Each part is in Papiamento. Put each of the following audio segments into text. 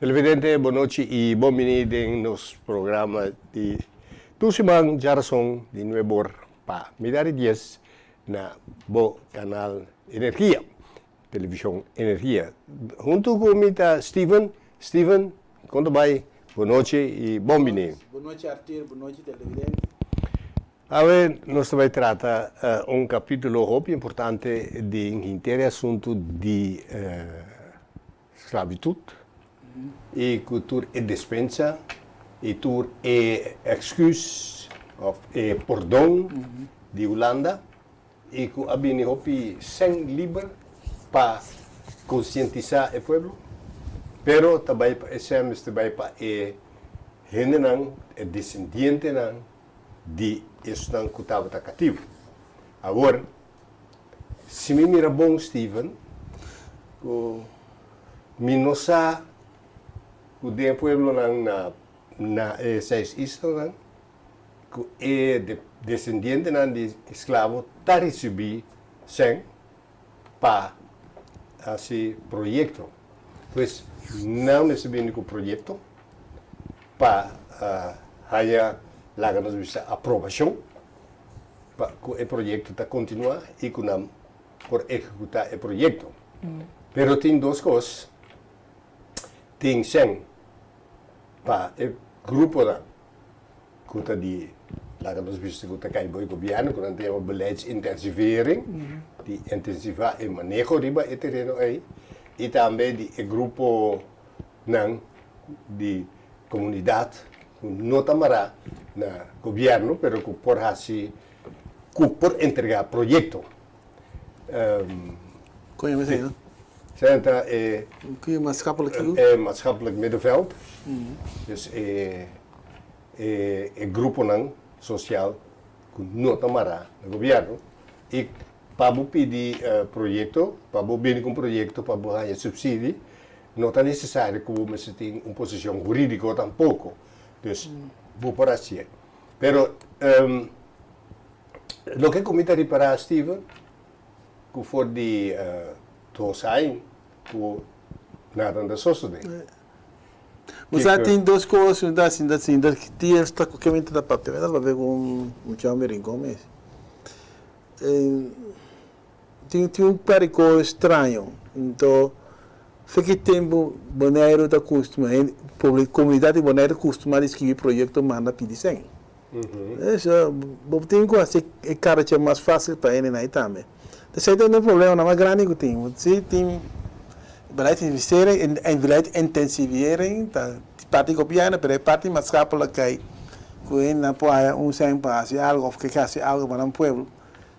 Televidente, bon nochi y bon bini den nos programa di tur siman djarason di nuebor pa mitar di dies na bo canal Energia, Television Energia. Hunto cu mi ta Steven. Steven, con ta bay? Bon nochi y bon bini. Bon nochi Arthur, bon nochi televidente. Awe nos ta bay trata un capitulo hopi importante den henter e asunto di Sclavitud y cu tur e despensa y tur e excuus of e pordon di Hulanda y cu a bini hopi sèn liber pa concientisa e pueblo, pero ta bay pa e sèn mester bay pa e hendenan, e descendientenan di esnan cu tabata cativo. Awor. Si mi mira bon Steven, ku mi no sa ku den e pueblonan na na e seis islanan ku e desendientenan di esklabo ta risibí sèn pa hasi proyekto. Pues nan mester bini ku proyekto pa haña laga nos bisa aprobashon. pa ku e proyekto ta kontinuá i ku nan por ehekutá e proyekto. Pero tin dos kos, tin sèn pa e gruponan ku ta di laga nos bisa ku ta kai bo e gobièrnu ku nan ta yama beleidsintensivering, di intensivá e maneho riba e tereno ei, i tambe di e gruponan di komunidat ku no ta mará na gobièrnu pero ku por hasi ku por entregá proyekto. Kon yama esei no? Esei ta e Ku maatschappelijk kiko? E maatschappelijk middenveld. Dus e e gruponan sosial ku no ta mará na gobièrnu i pa bo pidi proyekto, pa bo bini ku un proyekto pa bo haña supsidio No ta necesario cu bo mester tin un posicion huridico tampoco. Dus bo por hacié. Pero loke cu mi ta ripara Steven, cu for di dos aña cu nada no ta sosode. Bo sa tin dos cos cu mi ta haci, mi ta sinta ti esta cu ke mi ta papia, mi ta papia cu un mucha homber rincon mes. Tin tin un par di cos straño. Nto, fe ki tempu Boneiru ta custuma, hende, publi, comunidad di Boneiru ta custuma di scribi proyecto manda pidi cen. Eso, bo tin cu haci e caracha mas facil pa hendenan ei tambe. Esey ta un problemanan mas grandi cu tin. Si tin beleidsinvestering en en beleidintensivering ta parti di gobierno, pero e parti maatschappelijkheid cu hendenan por haya un cen pa haci algo of ke haci algo pa nan pueblo.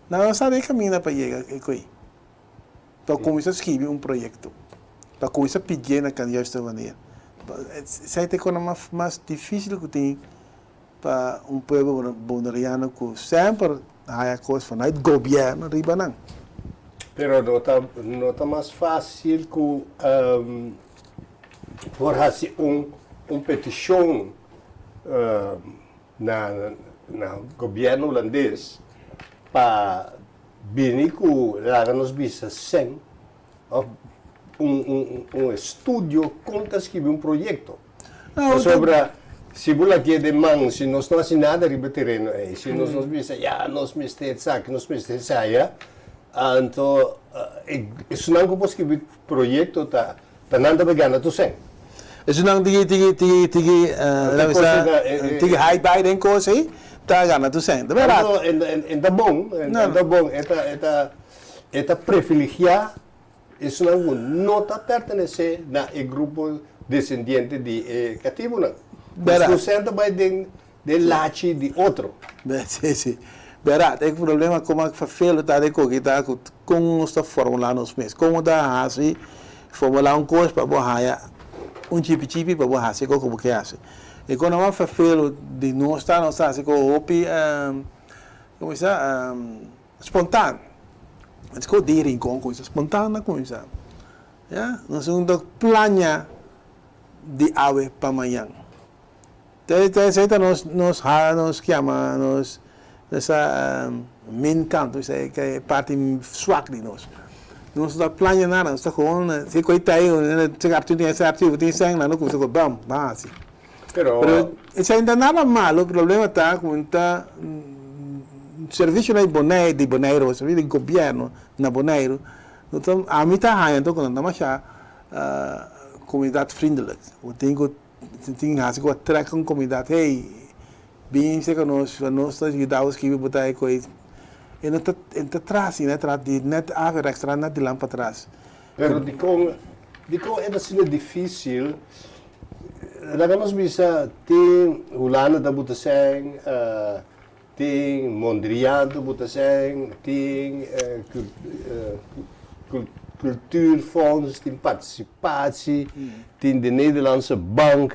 Nan no sabi e kaminda pa yega e koe, pa kuminsá skibi un proyekto, pa kuminsá pidié na kan juiste manera. Esei ta e kos mas mas difísil ku tin pa un pueblo boneriano ku semper haya kos vanuit gobièrnu riba nan. Pero no ta no ta mas fásil ku por hasi un un petishon na na gobierno hulandes pa bini ku laga nos bisa sèn òf un un un estudio kon ta skibi un proyekto. Pasobra si bo lakié den man si nos no hasi nada riba e tereno ei, si nos nos bisa ya nos mester esaki nos mester esaya, anto esunnan ku por skibi proyekto ta Ta nan ta bay gana tur sèn. Esunnan tiki tiki tiki tiki nan bisa tiki high bay den kos ei ta gana tur sèn. Ta bèrdat. Anto en ta bon, en ta bon, e ta e ta e ta prefiligiá esunnan ku no ta pertenesé na e grupo desendiente di e katibunan. Bèrdat. Tur sèn ta bay den den lachi di otro. Si, si. Bèrdat. E problema komo fafelo ta den koki ta ku kon nos ta formulá nos mes. Kon bo ta hasi formulá un kos pa bo haña un chipi chipi pa bo hasi e kos ku bo ke hasi. E kon mas fafelo di nos ta, nos ta hasi kos hopi, komo bisa, spontaan. Nos kos di Rincon kuminsá spontaan na kuminsá. Ya, nos no ta plania di awe pa mañan. Te te esei ta nos nos ha nos kiama nos esa min kant nos e parti swak di nos. Nos no ta plania nada, nos ta gewoon si koe ta ei, si Arthur tin esei, Arthur bo tin sèn, nan no kumsa ku bam, ban hasi. Pero Pero esei no ta nada malo, problema ta ku ta servisionan di Boneiru, di Boneiru, servisio di gobièrnu na Boneiru, no ta, ami ta haña anto ku nan ta masha komunidat-vriendelijk. Bo tin ku tin hasi ku a trèk un komunidat, hey, bin serka nos, nos ta yuda bo skibi bo ta e koe. E no ta e no ta traha asina, e traha di nèt averechts, traha nèt di lan patras. Pero dikon dikon e ta asina difísil? Laga nos bisa tin Hulanda ta buta sèn, tin Mondriaan ta buta sèn, tin Cultuurfonds, tin Participatie, tin de Nederlandse Bank.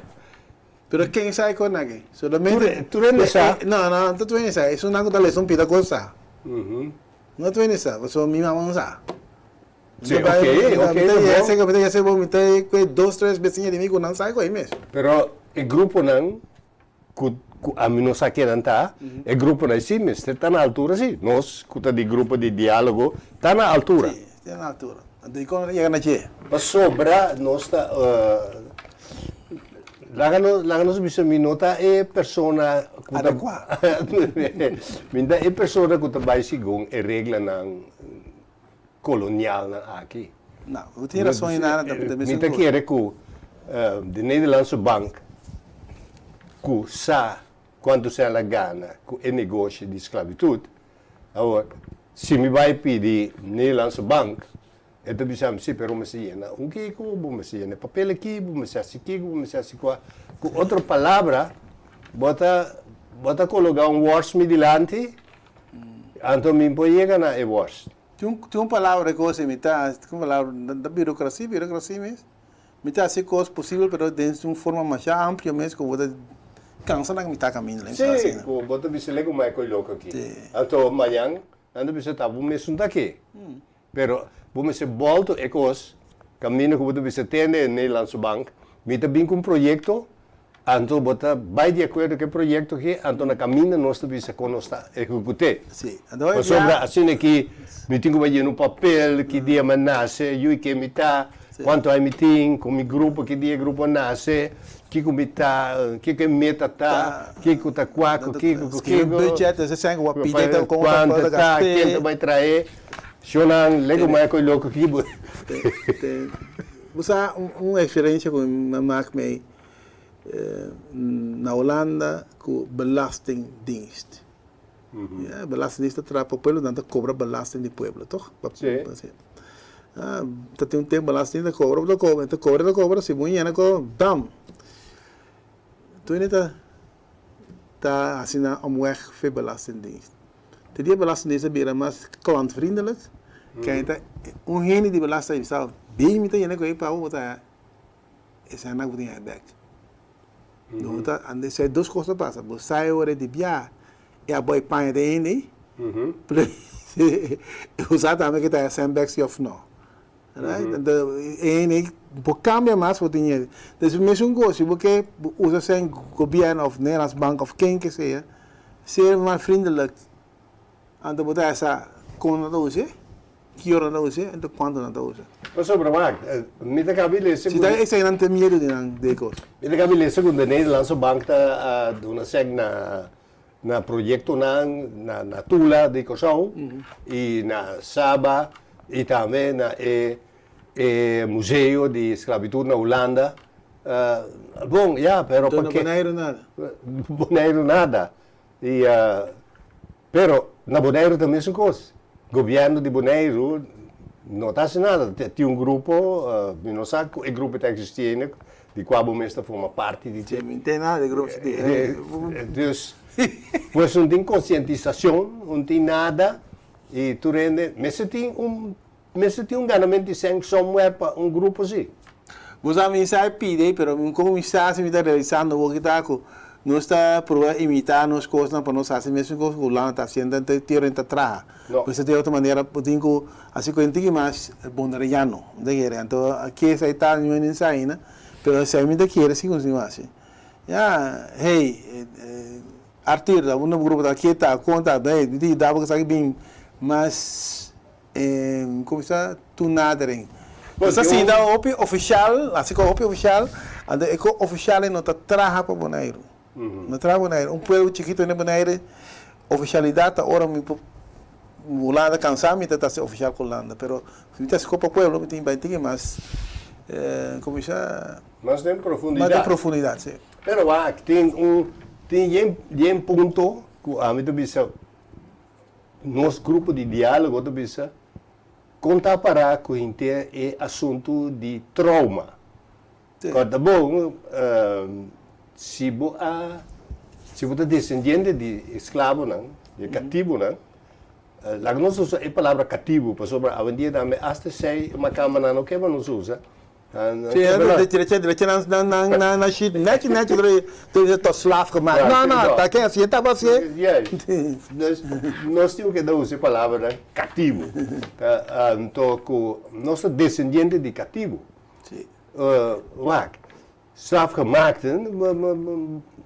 Pero ken sa e kon aki? Solamente Tur hende sa. No, no, no ta tur hende sa. Esunnan ku ta lesa un pida kos sa. No tur hende sa, pasobra mi mama no sa. Sí, ok, ok, Mi ta yese, mi ta yese bo, mi ta kue dos, tres besiña di mi ku nan sa e kos ei mes. Pero e gruponan ku ku ami no sa kennan ta, e gruponan ei sí mester ta na altura sí. Nos ku ta di grupo di diálogo ta na altura. Sí, ta na altura. Anto i kon yega na dje? Pasobra nos ta laga nos laga nos bisa mi no ta e persona ku ta Adekuá. Mi ta e persona ku ta bai segun e reglanan kolonialnan aki. No, bo tin rason i nada ta mesun Mi ta kos. kere ku de Nederlandse Bank ku sa kuantu sèn la gana ku e negoshi di sklabitut, Awor, si mi bai pidi Nederlandse Bank, e ta bisa mi, si, pero mester yena un kiko, bo mester yena e papel aki, bo mester hasi kiko, bo mester hasi kua. Ku otro palabra, bo ta bo ta kologa un wors mi dilanti, anto mi por yega na e wors. Tin un palabra ku mi ta, tin un palabra, ta birokrasia, birokrasia mes. Mi ta hasi kos posibel pero den un forma masha amplio mes ku bo ta kansa na mitá kaminda Sí, ku bo ta bisa lei ku mai koi loko aki. Anto mañan nan ta bisa ta bo mesun ta aki. Pero bo mester bòlto e kos kaminda ku bo ta bisa tende e Nederlandse Bank mi ta bin ku un proyekto anto bo ta bai di akuerdo ku e proyekto aki anto na kaminda nos ta bisa kon nos ta ehekut'é. Pasobra asina ki mi tin ku bai yena un papel ki dia mi a nase, yu i ke mi ta. Kuantu ai mi tin ku mi grupo, ki dia e grupo a nase, kiko mi ta, kiko e meta ta, kiko ta kua ku kiko ku kiko, kuantu ta, ken ta bai trae, shownan lego mai koe loko ki bo. Bo sa un eksperensia ku mi a mak mei na Holanda ku belastingdienst. Belastingdienst ta traha pa pueblo, nan ta kobra belasting di pueblo, toch? Sí. Ta tin un tempu belastingdienst ta kobra, ta kobra, ta kobra, ta kobra, si bo yena kobra, bam! Tur hende ta ta hasi nan omweg via belastingdienst. Te dia belastingdienst a bira mas klantvriendelijk, kende ta un hende di belasting a bisa, bin mi ta yena ku e pa bo, bo ta Eseinan ku tin e bek. No ta ande si hay dos kos ta pasa, bo sa e ora di bia e a boi paña den hende, pero bo sa tambe ke ta e sèn bek si òf no. Right? Anto e hende bo kambia mas bo tin e. Des mesun kos si bo ke usa sèn gobièrnu òf Nederlandse Bank òf ken ke sea, ser mas vriendelijk. Anto bo ta sa kon nan ta usa e, ki ora nan ta usa e, anto kuantu nan ta usa. Pasobra wak, mi ta kabi lesa ku. Si ta esei nan tin miedu di nan di e kos. Mi ta kabi lesa ku de Nederlandse Bank ta duna sèk na na proyektonan na na Tula di Kòrsou i na Saba i tambe na e e museo di sklabitut na Hulanda. Bon, ya, pero pa ke. Boneiru nada. Boneiru nada. I pero na Boneiru ta mesun kos. Gobièrnu di Boneiru no ta hasi nada. Tin un grupo, mi no sa ku e grupo ta eksistí ainda, di kua bo mes ta forma parti di dje. Mi no tin nada di grupo si tin. Dus, pues no tin konsientisashon, no tin nada i tur hende mester tin un mester tin un ganamentu di sèn somewhere pa un grupo si. Bo sa mi sa e pidi pero mi con mi sa si mi ta realisando bo kita cu nos ta proba imita nos cosnan pa nos haci mesun cos cu Hulanda ta haciendo enta tierra enta traha. No. Pues di otro manera bo tin cu haci cu hende mas boneriano mi ta kere anto aki esai ta mi no sa ainda pero esai mi ta kere si continua haci ya hey Arthur ta un grupo ta aki ta con ta mi ta yuda bo cu esaki bin mas. Como sa? Toenadering. Nos a sinta hopi ofishal, hasi ku hopi ofishal, anto e ku ofishalnan no ta traha pa Boneiru. No traha Boneiru. Un pueblo chikito den Bonaire, ofishalidat ta ora mi por Hulanda kansa mi ta hasi ofishal ku Hulanda, pero si mi ta hasi ku pa pueblo mi tin bai tin mas komo bisa. Mas den profundidat. Mas den profundidat, si. Pero wak, tin un, tin yen yen punto ku ami ta bisa, nos grupo di diálogo ta bisa, Kon ta pará ku henter e asuntu di trouma? Kòrda bon, si bo a, si bo ta desendiente di esklabonan, di e katibunan, laga nos usa e palabra katibu, pasobra awendia tambe asta esei makamanan no ke pa nos usa. Sí, derecha nan nan nan nan nan shit nechi nechi dor dor tot slaaf gemaakt. No, no, ta ke así, ta así. Juist. Dus nos tin ku usa e palabranan katibu. Anto ku nos ta desendiente di katibu. Sí. Wak, slaafgemaakten,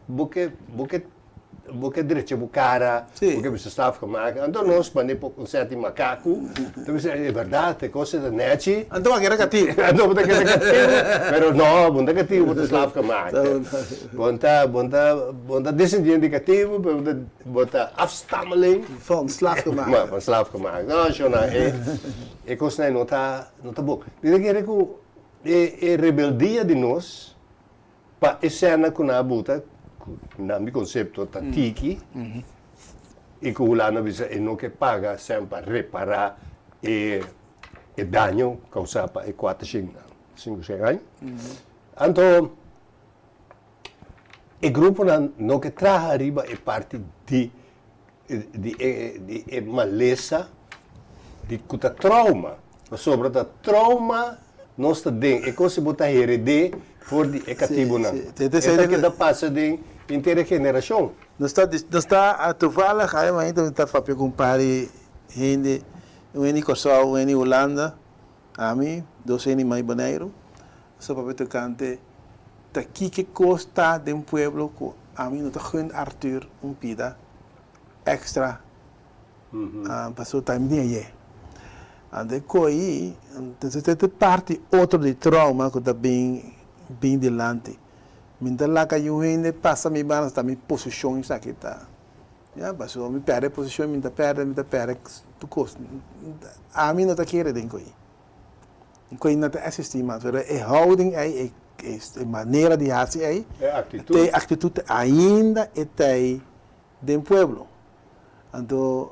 bo ke bo ke bo ke drecha bo kara, bo ke bisa slaafgemaakt. Anto nos manda por un sèt di makaku, ta bisa e bèrdat e kos ta nèchi. Anto bo a keda katibu. Anto bo ta keda katibu, pero no, bo no ta katibu, bo ta slaafgemaakt. Bo ta bo ta bo ta desendiente di katibu, pero bo ta bo ta afstammeling. Van slaafgemaakt. Van slaafgemaakt. No, shona, e e kosnan no ta no ta bon. Mi ta kere ku e e rebeldia di nos. Pa e sena ku nan a buta, ku na mi konsepto ta tiki, i ku Hulanda bisa e no ke paga sèn pa repará e e daño kousá pa e kuater shin sinku shen aña. Anto e gruponan no ke traha riba e parti di di e di e malesa di ku ta trauma pasobra ta trauma nos ta den e kos bo ta heredé for di e katibunan e ta keda pasa den henter e generashon. Nos ta nos ta toevallig awe mainta mi ta papia ku un par di hende un hende di Kòrsou un hende di Hulanda ami dos hende di mai Boneiru nos ta papia tokante ta kiko kos ta den pueblo ku ami no ta gun Arthur un pida extra pasobra ta mi tin aye. Anto e ko'i entonces ta e parti otro di trauma ku ta bin bin dilanti. Mi ta laga yu hende pasa mi banda ta mi posishon esaki ta. Ya pasobra mi pèrdè posishon mi ta pèrdè mi ta pèrdè tur kos. Ami no ta kere den ko'i. Koe no ta existi mas, pero e houding ei, e e manera di haci ei, E actitud. e actitud ainda e ta ei den pueblo. Anto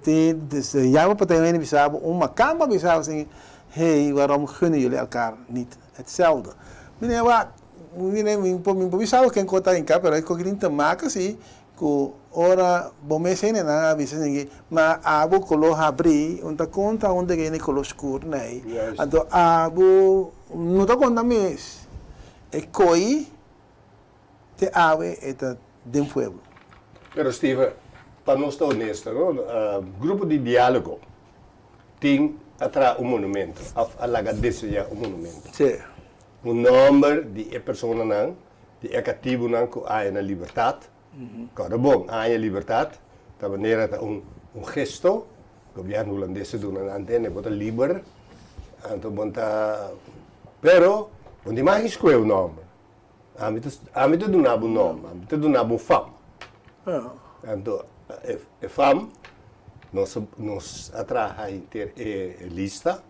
tin yama pa ta hende bisa bo, un makamba bisa bo asin, hey, waarom gunnen jullie elkaar niet hetzelfde? Mire, wak, mire, mi por mi por bisa bo ken ku ta hinká, pero e koki tin te maka si Ku ora bo mes hendenan a bisa esaki, ma abo koló habrí, un ta konta un degene koló skur nei. Anto abo no ta konta mes. E koi te awe e ta den pueblo. Pero Steven, pa nos ta honesto, no, grupo di diálogo tin a traha un monumento, òf a laga diseñá un monumento. Sí. Un nòmber di e personanan di e katibunan ku a na libertat, kòrda bon, a haña libertat, ta manera ta un un gesto, gobièrnu hulandes a duna nan tende, bo ta liber, anto bo ta, pero bo no tin mag skohe un nòmber, ami ta ami ta duna bo un nòmber, ami ta duna bo un fam, anto e fam nos nos a traha henter e lista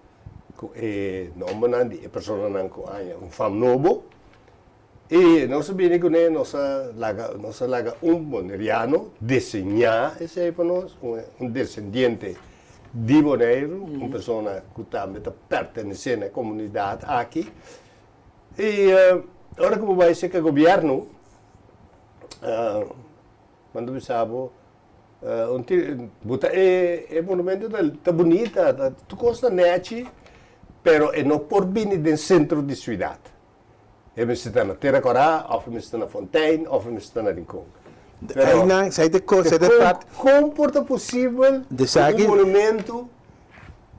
ku e nòmbernan di e personanan ku a haña un fam nobo. I nos a bini kuné, nos a laga, nos a laga un boneriano diseñá esei pa nos, un desendiente di Boneiru, un persona ku tambe ta pertenesé na e komunidat aki. I ora ku bo bai serka gobièrnu, nan ta bisa bo, un ti, bo ta e e monumento ta ta bunita, ta tur kos ta nèchi, pero e no por bini den sentro di siudat. E mester ta na Tera Kòrá, òf e mester ta na Fontein, òf e mester ta na Rincon. Pero, Einan, sa e kos, sa e part. Kon por ta posibel ku un monumentu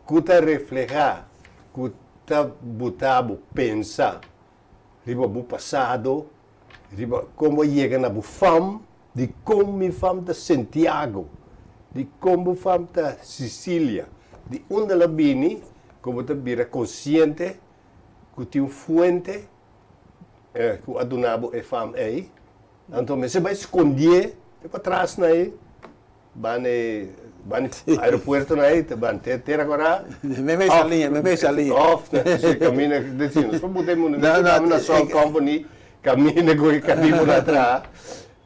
ku ta reflehá, ku ta buta bo pensa riba bo pasado, riba kon bo a yega na bo fam, di kon mi fam ta Santiago, di kon bo fam ta Sicilia, di unda el a bini. ku bo ta bira konsiente ku tin un fuente ku a duna bo e fam ei, anto mester bai skondié te patras na ei, ban e ban e aeropuerto na ei, ban te Tera Kora, òf kaminda desi nos por buta e monumento tambe na Salt Company kaminda ku e katibu na traha,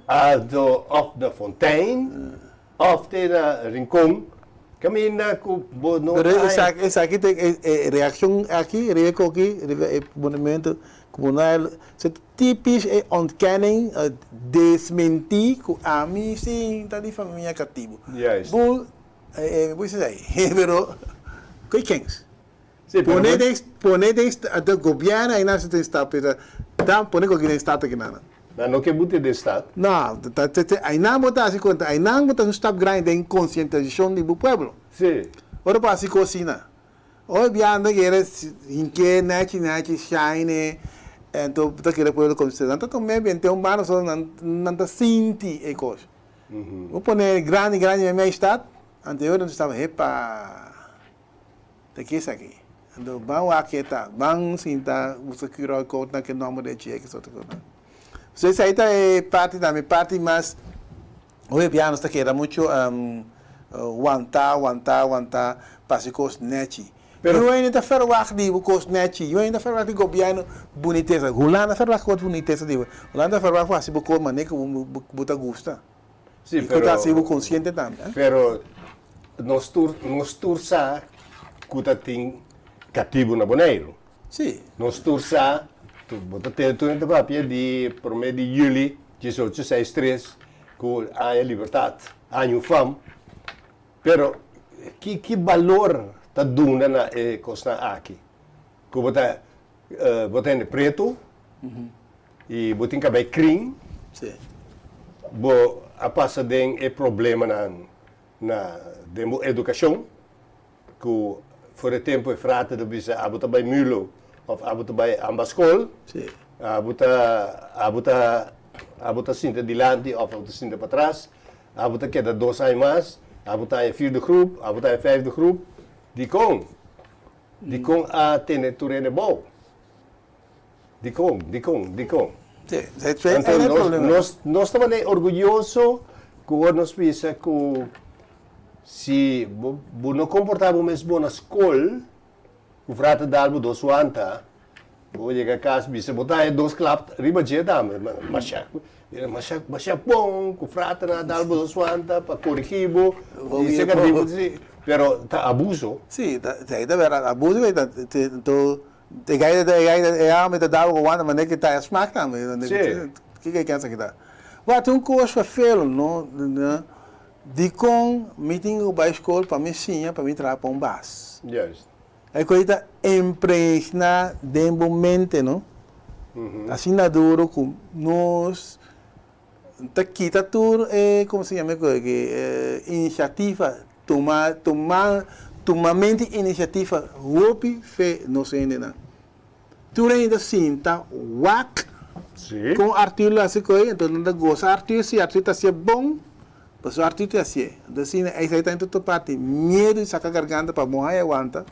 anto òf na Fontein. Of te na Rincon, caminda cu bo no Pero ta esaki, esaki ta e, e reaccion aki, riba e koki, riba e monumento, cu bo no a, so typisch e ontkenning, desmenti cu ami si ta di famia catibu. Juist. Bo, mi por bisa esaki, pero cu e kens? Sí, pero Pone bo. den, pone den, de gobierno ayina si tin stap, pero dan pone koki den stad aki nan. Nan no ke bute den stad. No, ta, ta, ta, aynan bo ta hasi konta, aynan bo ta hasi un stap grandi den konsientisashon di bo pueblo. Sí. Ora bo hasi kos asina, hopi bia nan ta kere hink'é nechi nechi, shine, anto bo ta kere pueblo konsiente. Nan ta tuma bien te un banda so nan, nan ta sinti e kos. Bo pone grandi grandi meimei stad, anterior nan ta staba, hepa. Ta ki esaki? Anto ban wak ke ta, ban sinta usa QR code nan ke nomber den cheki soto kosnan. So esei ta e parti tambe, parti mas hopi bia nos ta keda mucho wanta, wanta, wanta pa hasi kos nechi. Pero Yu hende ta ferwagt di bo kos nechi, yu hende ta ferwagt di gobièrnu bunitesa. Hulanda ferwagt kos bunitesa di bo. Hulanda ferwagt pa hasi bo kos manera ku bo ta gusta. Sí, I ku ta hasi bo pero konsiente tambe. pero nos tur nos tur sa ku ta tin katibu na Boneiru. Sí. Nos tur sa, tu bo ta tende tur hende ta papia di promé di yüli diesocho seis tres ku aña libertat, aña ufam. Pero ki ki balor ta duna na e kosnan aki? Ku bo ta bo ta hende pretu i bo tin kabei krin, bo a pasa den e problemanan na den bo edukashon ku for e tempu e frater ta bisa abo ta bai mulo òf abo ta bai amba skol, abo ta abo ta abo ta sinta dilanti òf abo ta sinta patras, abo ta keda dos aña mas, abo ta haña vierde groep, abo ta haña vijfde groep, dikon? Dikon a tene tur hende bou? Dikon, dikon, dikon? Sí, sí, Anto ei no nos, problema. nos, nos ta manera orguyoso ku ora nos bisa ku si bo, bo no komportá bo mes bon na skol, ku frata dal bo dos wanta, Bo yega kas bisa bo ta haña dos klap riba dje tambe. Masha masha masha bon ku fraternan a dal bo dos wanta pa korigí bo i seka di bo si pero ta abuso. Si, ta ta ta bèrdat abuso ku ta anto e gai e gai e hòmber ta dal bo ku wanta manera ku ta smak tambe Si. Kiko e kensa kita. Wak tin un kos ferfelu no dikon mi tin ku bai skol pa mi siña pa mi traha pa un bas. Juist. E koe ta impregná den bo mente, no? Asina duro ku nos ta kita tur e, komo se yama e koe aki, e inisiativa, tuma, tuma, tumamento di inisiativa hopi fe nos hendenan. Tur hende ta sinta wak kon Arthur lo hasi koe, enton nan ta gosa Arthur, si Arthur ta hasié bon, pasobra Arthur ta hasié. Enton asina esei ta den tur parti, miedu di saka garganta pa bo haña wanta,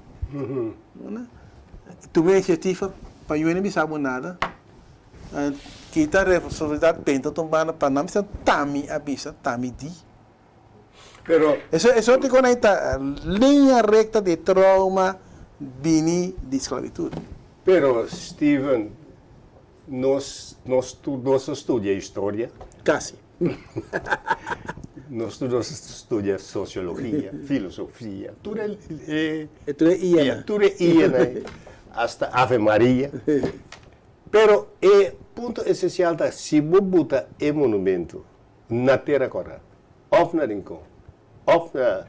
tuma inisiativa pa yu hende bisa bo nada, kita responsabilidat benta otro banda pa nan bisa ta mi a bisa, ta mi di. Pero. Eso eso tin con ta linea recta di trauma bini di sclavitud. Pero Steven, nos nos tur dos a studia historia. Casi. Nos tur dos a studia sociologia, filosofia, tur e e. E tur e ia. Tur e ia hasta Ave Maria. Pero e punto esencial ta si bo buta e monumento na Tera Kòrá, òf na Rincon, òf na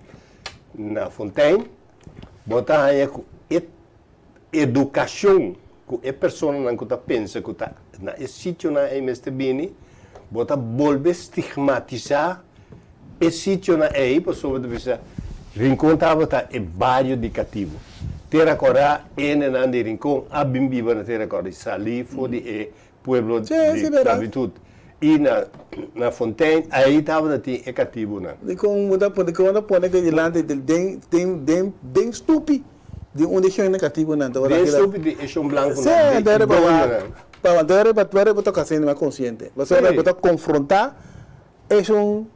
na Fontein, bo ta haña ku e edukashon ku e personanan ku ta pensa ku ta na e sitionan ei mester bini, bo ta bolbe stigmatisá e sitionan ei pasobra ta bisa Rincon tabata e bario di katibu. Tera Kòrá, hendenan di Rincon a bin biba na Tera Kòrá i salí for di e pueblo di sklabitut i na na Fontein ai tabata tin e katibunan. Dikon bo ta dikon bo ta pone ke dilanti den den den den stupi? Di un region negativo nan ta ora Den stupi di e shon blanco nan. Sí, dere pa wak. Pa dere pa dere bo ta hasiendo mas consciente. Pasobra bo ta confronta esun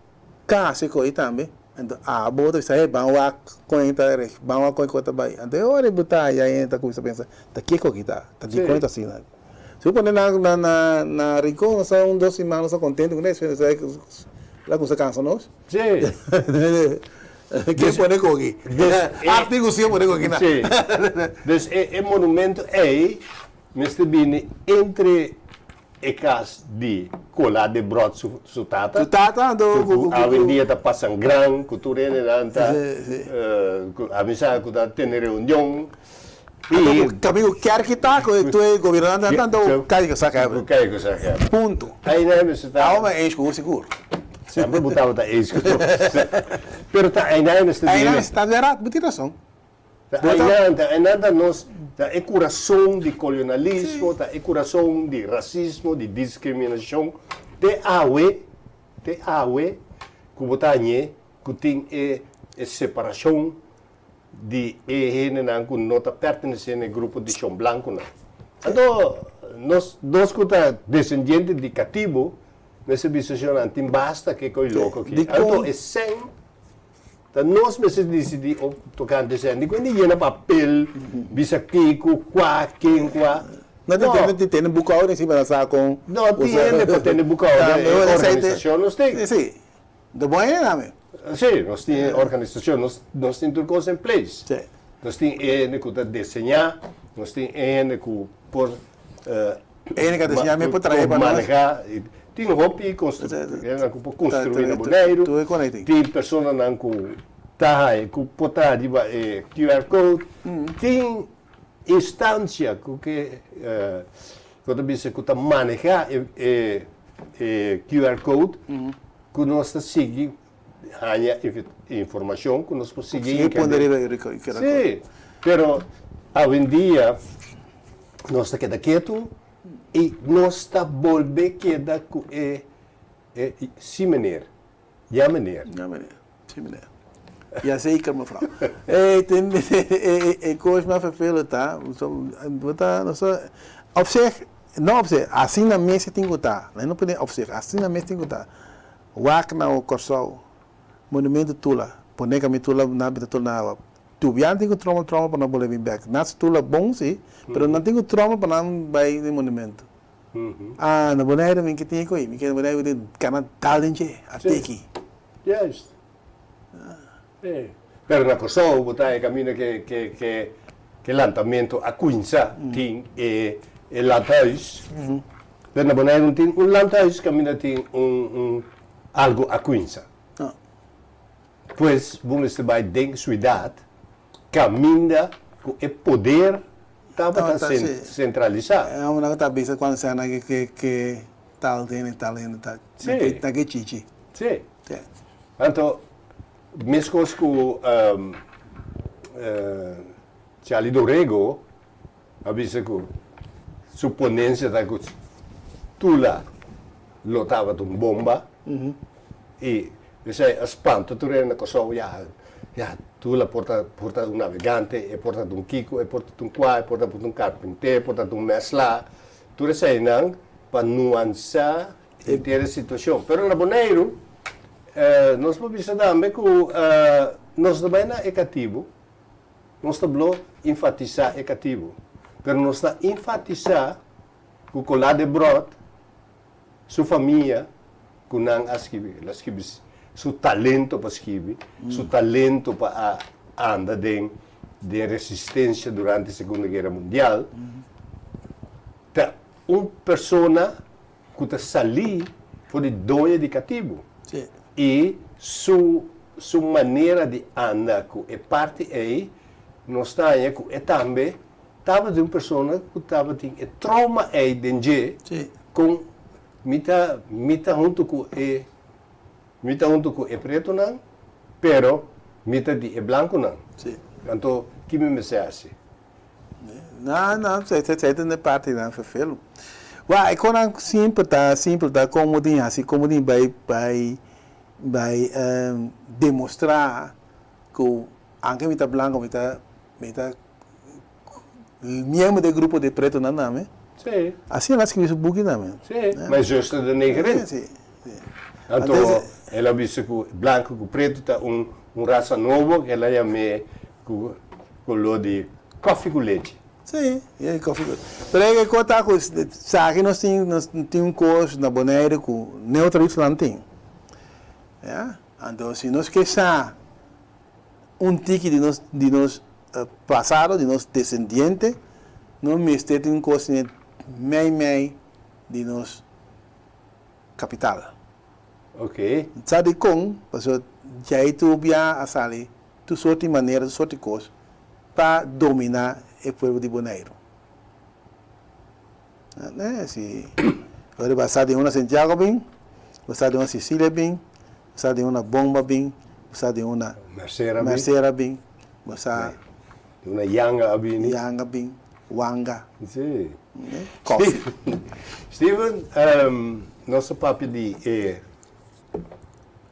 casi cu ei tambe. Anto abo ta bisa, hey, ban wak con e ta reg, ban wak con e ta bay. Anto e ora bo ta haya e ta cuminsa pensa, ta kico aki ta? Ta dicon e ta asina? Si bo pone na na na Rincon, nos ta un dos siman nos ta contento cu nos, la cuminsa cansa nos. Sí. Ke pone koki? Arti ku siña pone koki na. Sí. Dus e monumento ei mester bini entre e kas di Cola Debrot su su tata. Su tata anto ku ku awendia ta pasan gran ku tur hendenan ta ku a misa ku ta tene reunion. Anto ku kaminda ku kerki ta ku tur e gobernantenan ta anto kai ku sa kebra. Ku kai ku sa kebra. Punto. Einan mester ta. Awo mi a eens ku sigur. Semper bo tabata eens ku nos. Pero ta einan mester bini. Einan ta verat, bo tin rason. Ta einan, ta einan ta nos, ta e kurason di kolonalismo, ta e kurason di rasismo, di diskriminashon. Te awe, te awe ku bo ta hañ'é ku tin e separashon di e hendenan ku no ta pertenesé na e grupo di shon blankunan. Anto nos nos ku ta desendiente di katibu mester bisa shonnan tin basta ke koi loko aki. Anto e sèn ta nos mester disidí op tokante sèn. Dikon di yena papel bisa kiko, kua, ken kua. No tin tene bukouder si pa sa kon. No tin hende pa tene bukouder e organisashon nos tin. Si. De bon hende tambe. Sí, nos tin e organisashon, nos nos tin tur kos en place. Sí. Nos tin e hende ku ta deseñá, nos tin e hende ku por E hende ku a deseñá mi por trahe pa nos. Manehá. Tin hopi hendenan ku por konstruí na Boneiru. Tur e konektin. Tin personanan ku ta haña, ku por traha riba e QR code. Tin instansia ku ke ku ta bisa ku ta manehá e e QR code. Ku nos ta sigui haña informashon ku nos por sigui Sigui pone riba e QR code. Sí, pero awendia nos ta keda ketu i nos ta bolbe keda ku e e sí meneer, ya meneer. Ya meneer, sí meneer. Ja zeker mevrouw. E tin e kos mas vervelend ta, bo ta nos ta op zich No op zich, asina mes e tin ku ta. Nan no pone op zich, asina mes tin ku ta. Wak na Kòrsou, Monumento Tula, pone kami Tula nan bita Tula na awa. Tubian tin ku tròmel tròmel pa nan bolbe bin bèk. Nan si Tula bon si, pero nan tin ku tròmel pa nan bai den monumento. Ah, na Boneiru mi ke tin e koi, mi ke na Boneiru tin kana dal den dje, a teki. Juist. Pero na Kòrsou bo ta e kaminda ke ke ke ke lantamentu a kuminsá tin e e landhuis. Pero na Boneiru no tin un landhuis kaminda tin un un algu a kuminsá. Pues bo mester bai den suidat kaminda ku e poder tabata sentralisá. E hombernan ku ta bisa kuando sena ke ke ke tal hende tal hende ta ta ke chichi. Sí. Anto Meskos ku Charlie Dorego a bisa ku su ponensia ta ku Tula lo tabata un bomba i esei a spanta tur hende na Kòrsou, ya, ya Tula por ta por ta un nabegante, e por ta un kiko, e por ta un kua, e por ta un karpinté, e por ta un mèslá, tur eseinan pa nuansá Henter e situashon. Pero na Boneiru nos por bisa tambe ku nos ta bai na e katibu, nos ta blo enfatisá e katibu, pero nos ta enfatisá ku Colá Debrot su famia ku nan a skibi, el a skibi su talento pa skibi, su talento pa a anda den den resistensia durante Segunda Guera Mundial, ta un persona ku ta salí for di doño di katibu. I su su manera di anda ku e parti ei, nos ta haña ku e tambe tabata un persona ku tabatin e trauma ei den dje, kon mi ta mi ta huntu ku e mi ta huntu ku e pretonan, pero mi ta di e blankunan. Anto ki mi mester hasi? No, no, esei ta den e partinan ferfelu. Wak, e konan simpel ta, simpel ta komo tin hasi, komo tin bai, bai, bai demostrá ku anke mi ta blanko mi ta, mi ta. miembro di e grupo di pretonan tambe. Sí. Asina el a skirbi su buki tambe. Sí, Mijn zuster de negerin. Sí, sí. Anto el a bisa ku blanku ku pretu ta un un rasa nobo ku el a yam'é ku koló di kòfi ku lechi. Sí, e kòfi ku Pero e kos ta ku sa aki nos tin nos tin un kos na Bonaire ku ne otro islanan tin. Ya, anto si nos ke sa un tiki di nos di nos pasado, di nos desendiente, nos mester tin un kos mei mei di nos kapital. Ok. Sa dikon? Pasobra djai tur bia a sali tur sorti manera, tur sorti kos pa dominá e pueblo di Boneiru. Si ora bo a sa di una Santiago bin, bo sa di una Sicilia bin, bo sa di una Bomba bin, bo sa di una Mercera bin, bo sa di una Yanga a bini. Yanga bin, Wanga. Si. Koffie. Steven, nos a papia di e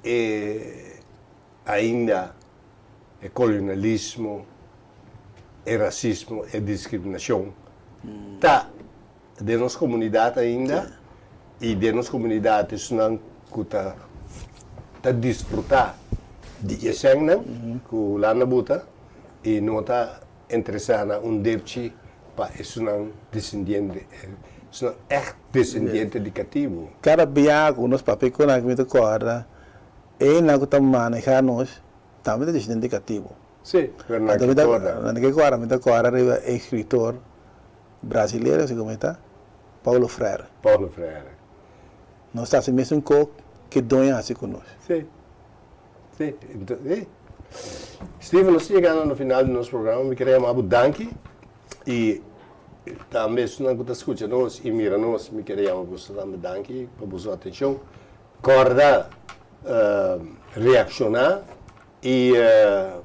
e ainda e kolonialismo, e rasismo, e diskriminashon ta den nos komunidat ainda i den nos komunidat esnan ku ta ta disfrutá di e sènnan ku Hulanda buta i no ta interesá na un depchi pa esunnan desendiente, esunnan ègt desendiente di katibu. Kada bia ku nos papia ku nan mi ta kòrda Einan ku ta manehá nos tambe ta descendiente di katibu. Sí, pero nan ke kòrda. Nan ke kòrda, mi ta kòrda riba e eskritor brasilero, si ku mi ta, Paulo Freire. Paulo Freire. Nos ta hasi mesun kos ke doño a hasi ku nos. Sí, sí. Sí. Steven, nos ta yegando na final di nos programa. Mi kere yama bo danki i tambe esunnan ku ta skucha nos i mira nos, mi kere yama boso tambe danki pa boso atenshon. Kòrda reakshoná i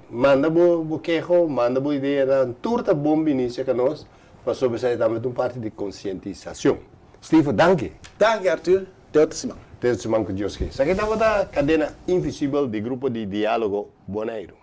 manda bo keho, manda bo ideanan. Tur ta bon bini serka nos pasobra esei tambe ta un parti di konsientisashon. Steve, danki. Danki Arthur. Te otro siman. Te otro siman ku Dios ke. Esaki tabata Kadena Invisibel di Grupo di Diálogo Boneiru.